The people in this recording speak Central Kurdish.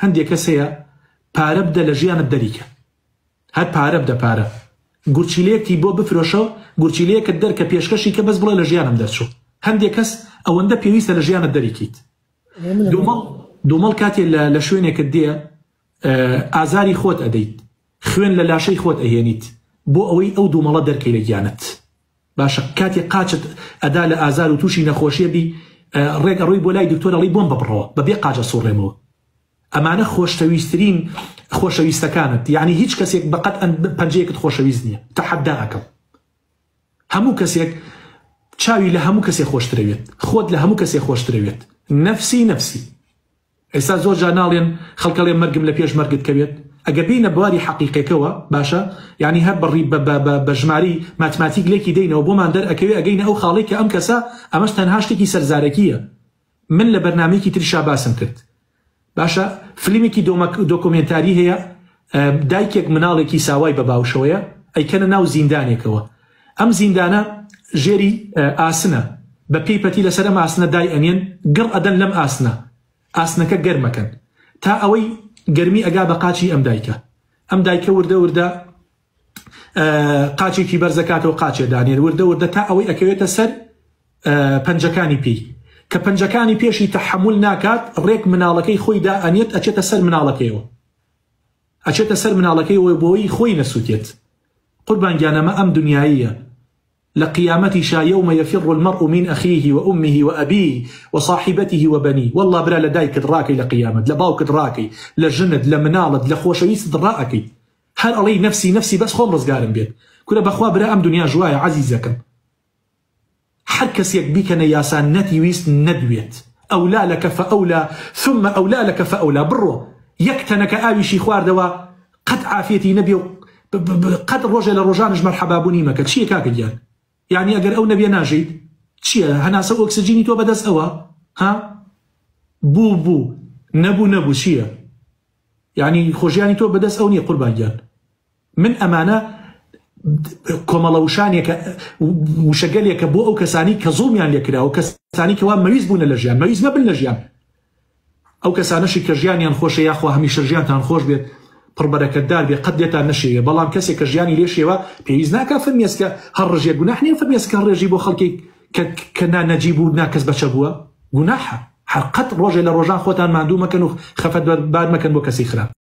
هەندێک کەس هەیە پارە بدە لە ژیانت دەریکە هەر پارە بدە پارە گورچیلەیەکتی بۆ بفرۆشە گورچیلەیەکت دەرکە پێشکەشی کە بەس بڵێ لە ژیانم دەرچوو هەندێک کەس ئەوەندە پێویستە لە ژیانت دەریکەیت دومەڵ دومەڵ کاتێ لە لە شوێنێکت دێ ئازاری خۆت ئەدەیت خوێن لە لاشەی خۆت ئەهێنیت بۆ ئەوەی ئەو دومەڵە دەرکەی لە گیانت باشە کاتێ قاچت ئەدا لە ئازار و تووشی نەخۆشیە بی ڕێک ئەڕۆی بۆ لای دکتۆر ئەڵێی بۆم ببڕەوە بەبێ قاچ ئەسوڕێمەوە ئەمانە خۆشتەویسترین خۆشەویستەکانت یعنی هیچ کەسێک بەقەت پەنجەیەکت خۆشەویست نییە تەحەدا ئەکەم هەموو کەسێک چاوی لە هەموو کەسێ خۆشترەوێت خۆت لە هەموو کەسێ خۆشترەوێت نەفسی نەفسی ئێستا زۆر جار ناڵێن خەڵک ئەڵێ مەرگم لە پێش مەرگت کەوێت ئەگەر بێینە بواری حەقیقێکەوە باشە یانی هەر بەڕی بە بە بە بە ژمارەی ماتماتیک لێکی دەینەوە بۆمان دەر ئەکەوێ ئەگەینە ئەو خاڵەی کە ئەم کەسە ئەمەش تەنها شتێکی سەرزارەکییە من لە بەرنامەیەکی تریشا باسم کرد باشە فلیمێکی دۆکۆمێنتاری هەیە دایکێک مناڵێکی ساوای بە باوشەوەیە ئەیکەنە ناو زیندانێکەوە ئەم زیندانە ژێری ئاسنە بە پێی پەتی لەسەر ئەم ئاسنە دای ئەنێن گڕ ئەدەن لەم ئاسنە ئاسنەکە گەرمەکەن تا ئەوەی گەرمی ئەگا بە قاچی ئەم دایکە ئەم دایکە وردە وردە قاچێکی بەرزەکاتەوە قاچێ دانێن وردە وردە تا ئەوەی ئەکەوێتە سەر پەنجەکانی پێی کە پەنجەکانی پێشی تەحمل ناکات ڕێک مناڵەکەی خۆی دا ئەنێت ئەچێتە سەر مناڵەکەیەوە ئەچێتە سەر مناڵەکەیەوە بۆی خۆی نەسووتێت قوربان گیان ئەمە ئەم دنیاییە لە قیامەتیشا یوم یفر المرء من اخیه و امه و ابیه و صاحبته و بنیه واللە برا لە دایکت ڕاکەی لە قیامەت لە باوکت ڕاکەی لە ژنت لە مناڵت لە خۆشەویستت ڕائەکەیت هەر ئەڵێی نەفسی نەفسی بەس خۆم ڕزگارم بێت کورە بەخوا برا ئەم دنیاش وایە عەزیزەکەم هەر کەسێک بیکەنە یاسا نەتیویست نەدوێت ئەولا لەکە فەئەولا ثم ئەولا لەکە فەئەولا بڕۆ یەک تەنەکە ئاویشی خواردەوە قەت عافیەتی نەبێ و قەت ڕۆژێ لە ڕۆژانش مەرحەبابوونی مەکە چییە کاکە گیان یعنی ئەگەر ئەو نەبێ ناژیت چییە هەناسە ئۆکسجینی تۆ بەدەست ئەوە ها بوو بوو نەبوو نەبوو چییە یعنی خۆژیانی تۆ بەدەست ئەو نییە قوربان گیان من ئەمانە کۆمەڵە وشانێکە وشەگەلێکە بۆ ئەو کەسانی کە زوڵمیان لێکراوە کەسانی کەوا مەویست بوونە لە ژیان مەویست مەبن لە ژیان ئەو کەسانەشی کە ژیانیان خۆشە یاخوا هەمیشە ژیانتان خۆش بێت پڕبەرەکەتدار بێ قەت لێتان نەشێوێ بەڵام کەسێک کە ژیانی لێ شێوە پێویست ناکا فرمێسکە هەر ڕژێ گوناح نییە فرمێسکە ڕێژی بۆ خەڵکێک کە کە نا نەجیب و نا کەس بەچە بووە گوناحە هەر قەت ڕۆژێ لە ڕۆژان خۆتان ماندوو مەکەن و خەفەت بار مەکەن بۆ کەسی خراپ.